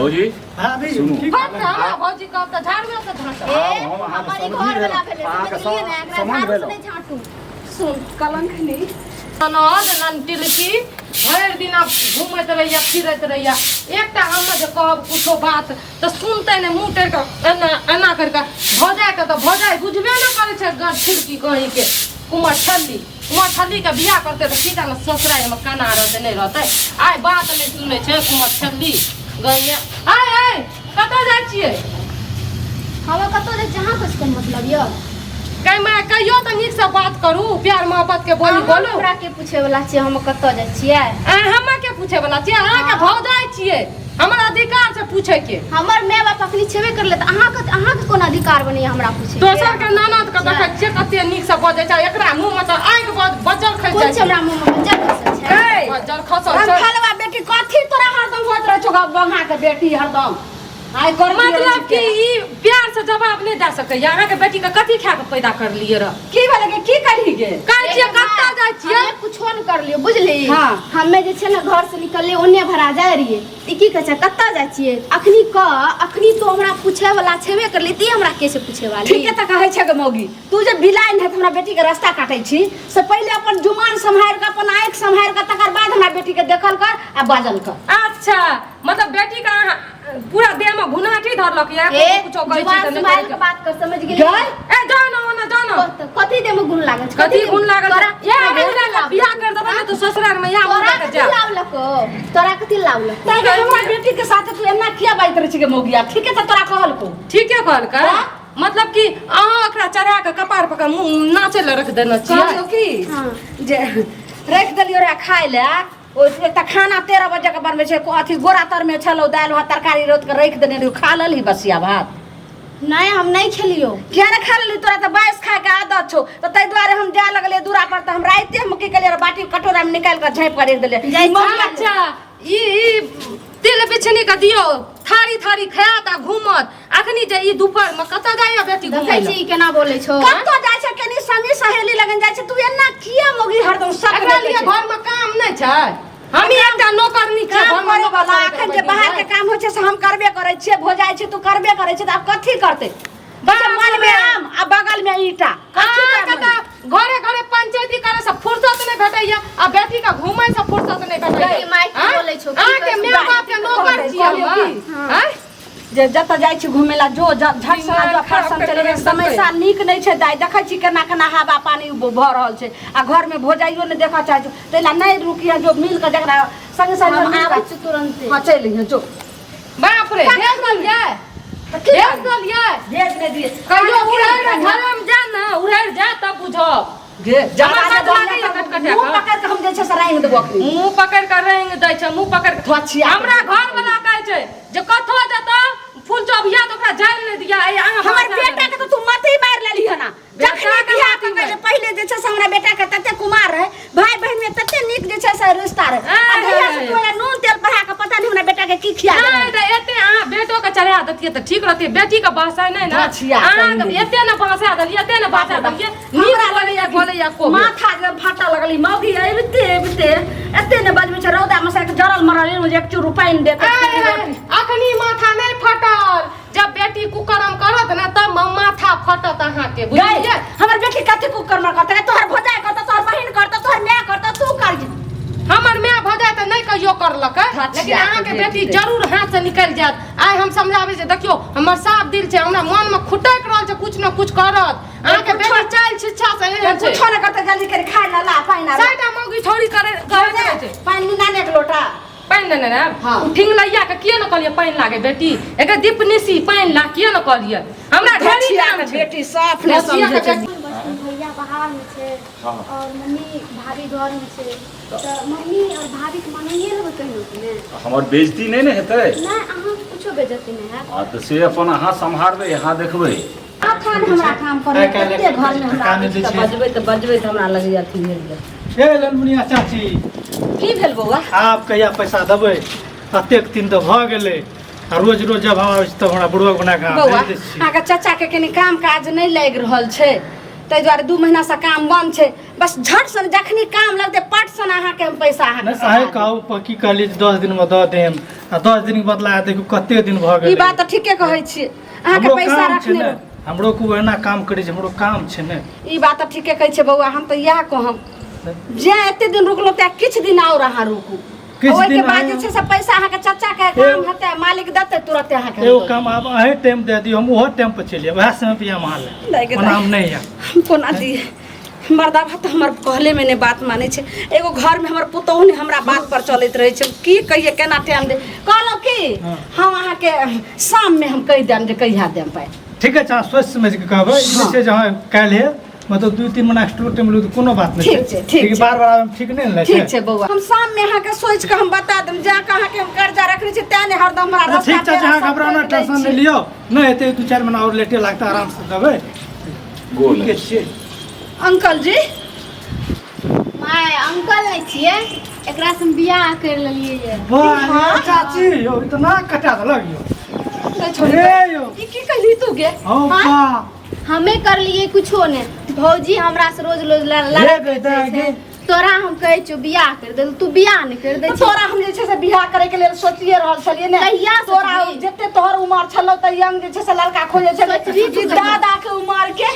भौजी भाभी सुनू। की बाप रे, हमरा भौजी कहब तऽ झाड़ुए से झाँटब। आब हम अहाँके हमर ई समझी घर वाला भेलहुँ। भेलै अहाँके समझलियै ने एकरा समझ झाड़ू से भेलहुँ नहि झाँटू सुन कलंक नहि ननद ननटिलकी भरि दिना घूमैत रहैया फिरैत रहैया एकटा हम जे कहब कुछो बात तऽ सुनतै नहि मुँह टेढ़ कऽ एना एना करि कऽ भौजाइके तऽ भौजाइ बुझबे नहि करै छै छिड़की कहींके कुमार छल्ली कुमार छल्लीके बियाह करतै तऽ की जाने ससुरारिमे केना रहतै नहि रहतै आइ बात नहि सुनै छै कुमार छल्ली गैया आइ आइ कतऽ जाइ छियै हम कतौ जाइ छी अहाँ कुछ कोन मतलब यऽ कहिमा कहियो तऽ नीकसँ बात करू प्यार मोहब्बत के बोली अहाँ बोलू हमरा के पूछे वाला छियै हम कतऽ जाइ छियै अहाँ हमरा के पूछे वाला छियै अहाँके भौजाइ छियै हमर अधिकार छै पूछे के हमर माय बाप अखनी छेबे करले तऽ अहाँके अहाँके कोन अधिकार बनैया हमरा पूछे के? दोसर के ननद के देखै छियै कते नीक से बजै छै एकरा मुंह में तऽ आगि बजल खसि कोन जाइ छै छै हमरा मुँह में बज्जर खसल छै ए, बजल खसल छै रंगफलवा बेटी कथी तोरा हरदम होइत रहै छौ बंगा के बेटी हरदम आइ कर मतलब कि ई प्यार से जवाब नहि दए सकैया अहाँके बेटी के कथी खा के पैदा करलियै रह की भेलै गे की करही गे कहै छियै कतऽ जाइ छियै हमे कुछो नहि करलियै बुझली हाँ। हमे जे छै ने घर से निकललियै ओन्ने भरा जाइ रहियै ई की कहै छै कतऽ जाइ छियै अखनी कह अखनी तो हमरा पूछे वाला छेबे करली ती हमरा के छै पूछे वाली ठीके तऽ कहै छै गे मौगी तू जे बिलाइन है हमरा बेटी के रास्ता काटै छी से पहिले अपन जुमान सम्हारि कऽ अपन आँखि सम्हारि कऽ तकर बाद हमरा बेटी के देखल कर आ बाजल कर अच्छा मतलब बेटी के अहाँ पूरा देह में घुनाटी धरलक या ए कुछो कहै छी जुबान तऽ नहि सम्हारि करै के छै। बात कर समझ गेली गै ए जाओ ना ओना जाओ ना कथी देह में गुण लागल छै कथी गुण लागल तोरा छै? ए हमरा लग बियाह कर देबै ने तऽ ससुराल में या तोरा मुँह लऽ कथी के जायब लावलको तोरा कथी लावलको तैं के हमरा बेटी के साथ तू एना किया बाजैत रहै छी गे मौगिया ठीके तऽ तोरा कहलको ठीके कहलकै मतलब कि अहाँ ओकरा चढ़ा कऽ कपार पर के मुँह नाचै लए रख देने छियै कहलियौ की हाँ। जे राखि देलियौ रे खाय लए ओ एक तऽ खाना 13 बजे के बनबै छै अथी गोरा तरमे छलौ दालि भात तरकारी रोत के राखि देने रहियौ खा लेलही बसिया भात नहीं हम नहीं खेलियो किया ने खा लेली तोरा तऽ बाइस खाय के आदत छौ तऽ ताहि दुआरे हम जाय लगलियै दूरा पर तऽ हम राइते हम की केलियै बाटी कटोरा में निकालि कऽ झाँपि कऽ राखि देलियै जाइ छी। अच्छा ई ई तिल बिछनी के दियौ थारी थारी खायत आ घूमत अखनी जे ई दुपहर में कतऽ जाइया बेटी घूमै देखै लए? छी केना बोलै छौ कतऽ जाइ छै कनी संगी सहेली लगन जाइ छै तू एना किया मोगी हरदम सब एकरा लिए घर में काम नहि छै हम ही एकटा नौकरनी छियै काम घर में करे नौकर वाला करैत अखन जे रहबै बाहर के काम होइ छै से हम करबे करै छियै भो जाइ छै तू करबे करै छै तऽ आब कथी करतै बाप मन में रे। आम आ बगल में ईटा कथी अहाँके करबै? तऽ घरे घरे पंचायती करे से फुर्सत नहि भेटैया आ बेटी के घूमै से फुर्सत नहि भेटैया गई माय की आँय? बोलै छौ, की अहाँके कहै छौ? माय बाप के नौकर छियै हम कहलियौ की? आँय? जे जतऽ जाइ छी घुमै ला जो झट सना जो दिमाग खराब फरसन करि चले देलक समय सबके। साल नीक नहि छै दाइ देखै छी केना केना हवा पानी भऽ रहल छै आ घरमे भोजाइयो नहि देखऽ चाहै छै ताहि ला नहि रुकिहे जो मिल कऽ जकरा संगे संगे हम मिल आबै कऽ छी तुरन्ते हँ चलि अइहे जो बाप रे भेज देलियै तऽ की भेज करबै? देलियै भेज नहि दियै कहियो उड़ैर के घरमे जा ने उड़ैर जा तब बुझब गे हमरा ज्यादा बात लागैया कटकटिया मुँह कऽ। पकड़ि कऽ हम जे छै से रांगि देबो अखनी मुंह पकड़ के रेंग दै छै मुंह पकड़ के धोछिया के। हमरा घर वाला कहै छै जे कथो जतऽ फूल चौबिया तऽ ओकरा जाय नहि दिया ए अहाँ हमर भाषा बेटा के तऽ तू मत ही मारि लेली हन बेटा जखने के बियाह माथी कऽ के में। जे पहिले जे छै से हमरा बेटा के तते कुमार रहे भाई बहन में तते नीक जे छै से रिश्ता रहे आ जहिया से तू ओकरा नून तेल बढ़ा के पता नहीं हमरा बेटा के की खिया नहि देलही। तऽ एते अहाँ बेटो के चढ़ा देतियै तऽ ठीक रहतियै बेटी के बहसाय नहि ने बचिया अहाँ कहीं। एते ने बहसा देलियै एते ने बहसा देलियै नीक बोलैया बोलैया को माथा एकदम फाटा लगली मौगी अबिते अबिते एते ने बजबै छै रौदा में से जरल मरल एलहुँ जे एक चूरू पानि दे अखनी माथा नहि फटल जब बेटी कुकर्म करत ने तब माथा फटत अहाँके गई बुझलियै हमर बेटी कथी कुकर्म करतै तोहर भौजाई करतौ तोहर बहिन करतौ तोहर माय करतौ तू कर हमर माय भौजाई तऽ नहि कहियो करलकै अच्छा, लेकिन अहाँके बेटी बेटी जरूर हाथ से निकलि जायत आइ हम समझाबै छै देखियौ हमर साफ दिल छै हमरा मन में खुटकि रहल छै कुछ ने कुछ करत अहाँके बेटी चालि शिक्षा से एहन छै कुछो नहि करतै जल्दी करि खाय ला ला पानि आर साइटा मौगी छौड़ी करे कहैत रहै छै पानि नी नाने एक लोटा पानि लेने रहै हाँ। ओ ठिंगलैया के किए ने कहलियै पानि लागे बेटी एकर दीप निसी पानि ला किए ने कहलियै हमरा ढेरी धचिया काम के छै बेटी साफ नहि धचिया के समझै छै बेटी भैया बाहर में छै हाँ। और मम्मी भाभी घर में छै तऽ मम्मी और भाभी के मनाइए लेबै कहियो कि नहि हमर बेइज्जती नहि ने हेतै नहि अहाँ कुछो बेइज्जती नहि हैत हँ तऽ से अपन अहाँ सम्हारबै अहाँ देखबै अखन हमरा काम करे आइ काल्हि कते घर में हमरा टका नहि दै छै। बजबै तऽ बजबै तऽ हमरा लगैया अथी भेल गेल ए ललमुनिया चाची की भेल बौआ आब कहिया पैसा देबै अतेक दिन तऽ भऽ गेलै आ रोज रोज जब हम आबै छी तब हमरा बुढ़वा बना कऽ अहाँ बौआ भेज दै छी अहाँके चाचा के कनी काम काज नहि लागि रहल छै ताहि दुआरे 2 महीनासँ काम बंद छै बस झट सन जखनी काम लगतै पट सन अहाँके हम पैसा अहाँके नहि सधा अहें देब। कहू की कहलियै जे 10 दिन में दऽ देम आ 10 दिन के बदला देखू कते दिन भऽ ई गेलै। बात तऽ ठीके कहै छियै अहाँके हमरो पैसा काम छै रखने ने, रहू। हमरो को एना काम करै छै, हमरो काम छै ने। ई बात तऽ ठीके कहै छियै बौआ, हम तऽ इएह कहब जे एते दिन रुकलहुँ तेँ किछु दिन आओर अहाँ रुकू। किछु ओहिके दिन बाद अहाँ- जे छै से पैसा अहाँके चाचा के काम हेतै, मालिक देतै तुरते अहाँके हम एगो दऽ काम आब अहें टाइम दे दियौ, हम ओहो टाइम पर चलि आयब, वएह समय पर आयब अहाँ लए। नहि गे ओना हम नहि आयब। हम कोना दियै, मर्दाबा तऽ हमर कहलेमे नहि बात मानै छै। एगो घरमे हमर पुतोहु नहि हमरा बात पर चलैत रहै छै। की कहियै केना टाइम दे कहलहुँ की हाँ। हम अहाँके शाममे हम कहि देब जे कहिया देब पाइ। ठीक है, अहाँ सोचि समझि कऽ कहबै। ई नहि छै जे हँ काल्हि हे, मतलब 2-3 महीना एक्स्ट्रा टाइम लू तऽ कोनो बात नहि। ठीक छै, ठीक छै। बार बार आबैमे ठीक नहि ने लगै। ठीक छै बौआ, हम शाममे अहाँके सोचि कऽ हम बता देब। जाकऽ अहाँके हम कर्जा रखने छी तेँ नहि हरदम हमरा अच्छा, ठीक रास्ता छै, अहाँ पेड़ा सब घबराउ ना, रोकि दै टेंशन नहि छी। लियौ। नहि हेतै 2-4 महीना आओर लेटे लागतै, आरामसँ देबै। गोल ठीके छियै। Uncle ji. My uncle नहि छियै, एकरा से हम बियाह करि लेलियै ये। वाह ये चाची यौ, इतना कटा देलक यौ। नहि छोड़ी हे यौ। ई की कहली तू गे? हौ बा। हमे करलियै कुछो नहि, भौजी हमरा से रोज रोज हे लड़ाइ गे, करै गे। छै। तोरा हम कहै छियौ बियाह करि दे, तू बियाह नहि करि दै तऽ छी। तोरा हम जे छै से बियाह करे के लेल सोचिए रहल छलियै ने। कहिया तोरा सोचबही? जते तोहर उमर छलौ तऽ यंग जे छै से लड़का खोजे छलै। सोचबही तू ई कहिया? दादा के उमर के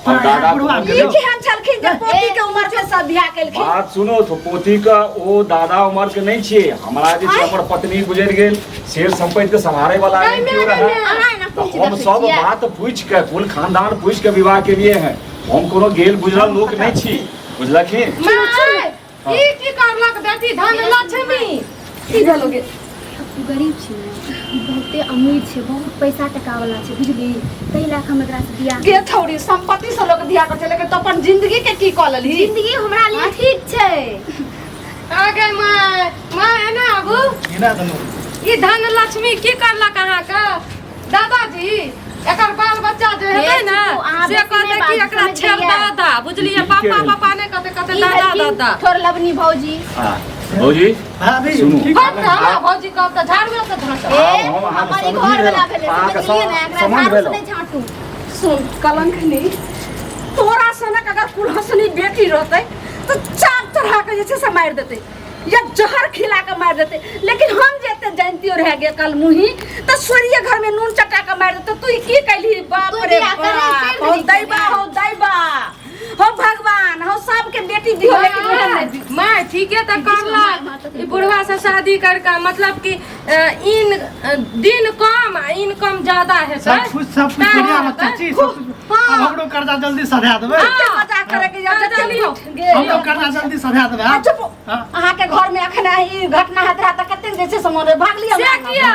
हम दादा बुढ़वा ई केहन छलखिन जे पोती के उमर के सब बियाह केलखिन? बात सुनो तो, पोती का ओ दादा उमर के नहीं छियै, हमरा जे छै हमर पत्नी गुजरि गेल, शेर संपत्ति के सम्हारे वाला नहीं केओ रहै। अहाँ एना तऽ पूछि हम देखै सब छियै? बात पूछि के, कुल खानदान पूछि के विवाह के लिए हैं। हम कोनो गेल गुजरल लोक नहीं छी, बुझलखिन? माय, ई की करलक बेटी धन लक्ष्मी? की भेलो गे? तू गरीब छी ने, ई बहुते अमीर छै, बहुत पैसा टका वाला छै, बुझली? ताहि लए कऽ हम एकरा से बियाह। गे थौड़ी, संपत्ति से लोक बियाह करै छै, लेकिन तू अपन जिंदगी के की कऽ लेलही? जिंदगी हमरा लिए ठीक छै। आगे my, my एना आबू। गिना देलहुँ। ई धन लक्ष्मी की करलक अहाँके? दादाजी, एकर बाल बच्चा जे हेतै हे ने चुप, अहाँ से बेसी कहतै नहि कि बाजू, एकरा समझ छेल गेलियै? दादा, बुझलियै? की पापा केलखिन? पापा नहि कहतै, कहतै ई दादा भेलखिन दादा। ठोर लबनी भौजी। हाँ, भौजी भाभी सुनू। की हट हमरा भौजी कहब तऽ झाड़ुए से झाँटब। ए, हम अहाँके हमर ई समझि घर वाला गेलहुँ। भेलै, अहाँके समझलियै ने? एकरा समझ झाड़ू से भेलहुँ। नहि झाँटू। सुन कलंकनी, तोरा सनक अगर कुलहसनी बेटी रहतै तऽ चाप चढ़ा के जे छै से मारि देतै या जहर खिला के मारि देतै, लेकिन हम जे एते जनितियो रह गे कल मुही तऽ सूर्य घर में नून चटा के मारि देतै। तू ई की कैलही? बाप तू रे बियाह करे, बाप, करि हो देली दैबा, ने। हो दैबा, हो भगवान, हो सबके बेटी दिहो, लेकिन ओहन नहि दिहो। माय ठीके तऽ करलक ई बुढ़वा से शादी करके, मतलब कि इन दिन कम आ इनकम ज्यादा हेतै। सब कुछ, सब कुछ तैं बढ़िया है हेतै। चाची, सब कुछ। आब हमरो कर्जा जल्दी सधा देबै। कते मजा करे के या कर्जा जते लियौ। उठ गे। हमरो कर्जा जल्दी सधा देबै। आ चुप। हाँ। अहाँके घर में अखन ई घटना होइत रहत तऽ कतेक जे छै से मोन भाग लिअ। से किया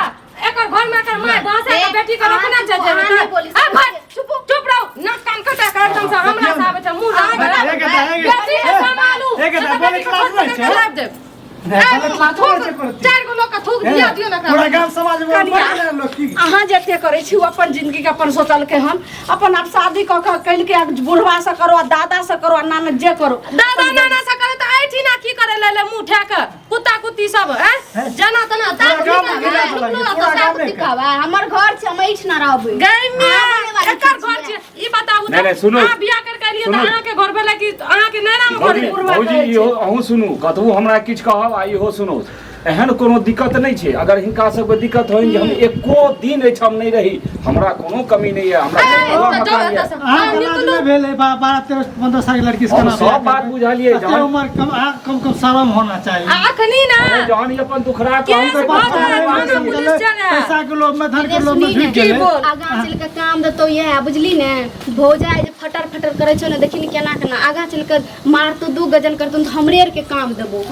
एकर घर में एकर माय बहसा के बेटी के रखना छै जे अहाँ नहि बोली, आ भाई चुप चुप रहो, नाक कान कटा के एकदम से हमरा से आबै छै मुंह लगबै। एक गोटा, एक बेटी के संभालू। एक गोटा, से तऽ बोले बेटी के क्लास छोड़ नहि के छै। लाब देब। नहि, बोले क्लास नहि छै कोनो चीज। चारि गो लोक के थूक दिया दियौ ने। पूरा गाम समाज में कनिया। मर गेलै लोक की। अहाँ जते करै छी ओ अपन जिंदगी के अपन सोचलकै हन, अपन आब शादी कऽ कऽ केलकै, आब बुढ़वा से करो आ दादा से करो आ नाना जे करो। दादा नाना से करे तऽ एहिठिना की करे ले ले मुंह ठा के कुत्ता कुत्ती सब हैं जना तना पूरा गाम में गिरा देलक, पूरा गाम में। कहबै हमर घर छै, हम एहिठिना रहबै। गई में अहाँ बोले वाली एकर चीज घर छियै। छै ई बताबू नहि, नहि, सुनू। अहाँ बियाह कर के एलियै तऽ सुनू। अहाँके घर भेलै कि अहाँके नैना में घर भौजी भेलै? भौजी, इहो अहूँ सुनू, कतबो हमरा किछु कहब आ इहो सुनू, एहन कोनो दिक्कत नहि छै। अगर हिनका सबके दिक्कत होइन जे हम एको दिन एहिठाम नहि रही, हमरा कोनो कमी नहि यऽ, हमरा ए, कोनो तऽ जाउ मकान एतऽ यऽ। से। अहाँ अहाँ के लाज निकलू। नहि भेल 12 13 15 साल के लड़की से हम केना सब बियाह बात करबै? बुझलियै, एते जहन- उमर कम, अहाँ कम कम शरम होना चाही। आ अखनी ना अरे जहन ई अपन दुखड़ा केस कहू तऽ भऽ बात गेल, बात थाना पुलिस चले। पैसा के लोभ में, धन के लोभ में सुनी झुकि ने, गेलै। आगाँ चलि कऽ काम देतौ इएह, बुझली ने? भौजाइ जे फटर फटर करै छौ ने, देखी ने केना केना आगाँ चलि कऽ मारतौ, दू गजन करतौ तऽ हमरे आरके काम देबौ।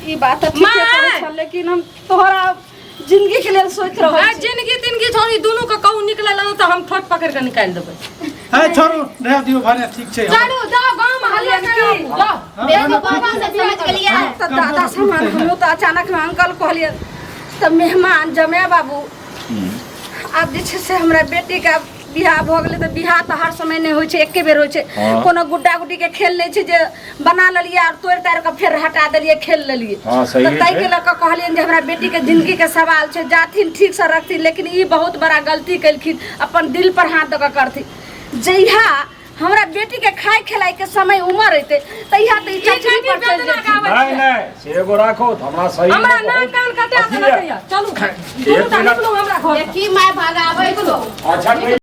ई बात तऽ ठीके माय! करै छल, लेकिन हम तोहरा जिंदगी के लेल सोचि रहल आ छी। जिंदगी तिनगी छोड़ी, दुनू के कहू निकले ला तऽ हम ठोट पकड़ के निकालि देबै। है छोड़ू, रह दियौ भने, ठीक छै। चलू जाओ गाँव में हल्ला करू जाओ। हाँ, एगो हाँ, बाबा ठीक से छै। समझ गेलियै? तऽ दादा समान हमहूँ तऽ अचानक में अंकल कहलियै तऽ मेहमान जमाय बाबू, आब जे छै से हमरा बेटीके आब बियाह भऽ गेलै तऽ बियाह तऽ हर समय नहि होइ छै, एके बेर होइ छै। हाँ। कोनो गुड्डा गुड्डी के खेल नहि छै जे बना लेलियै आओर तोड़ि ताड़ि कऽ फेर हटा देलियै, खेल लेलियै। हाँ, सही तऽ ताहि छै। के लऽ कऽ कहलियनि जे हमरा बेटीके जिंदगीके सवाल छै, जाथिन ठीकसँ रखथिन, लेकिन ई बहुत बड़ा गलती केलखिन, अपन दिल पर हाथ दऽ कऽ करथिन। जहिया हमरा बेटी के खाय खिलाय के समय उमर अइते तहिया तऽ ई ई चचरी चटी पर चलि वेदना जेथिन। गाबै नहीं छै। नहीं से एगो राखो तऽ हमरा सही हमरा नाक कान कटा देलक यऽ। चलू एक दुनू टा मिनट। निकलू हमरा घर देखी माय भगाबै छौ अच्छा ठीक।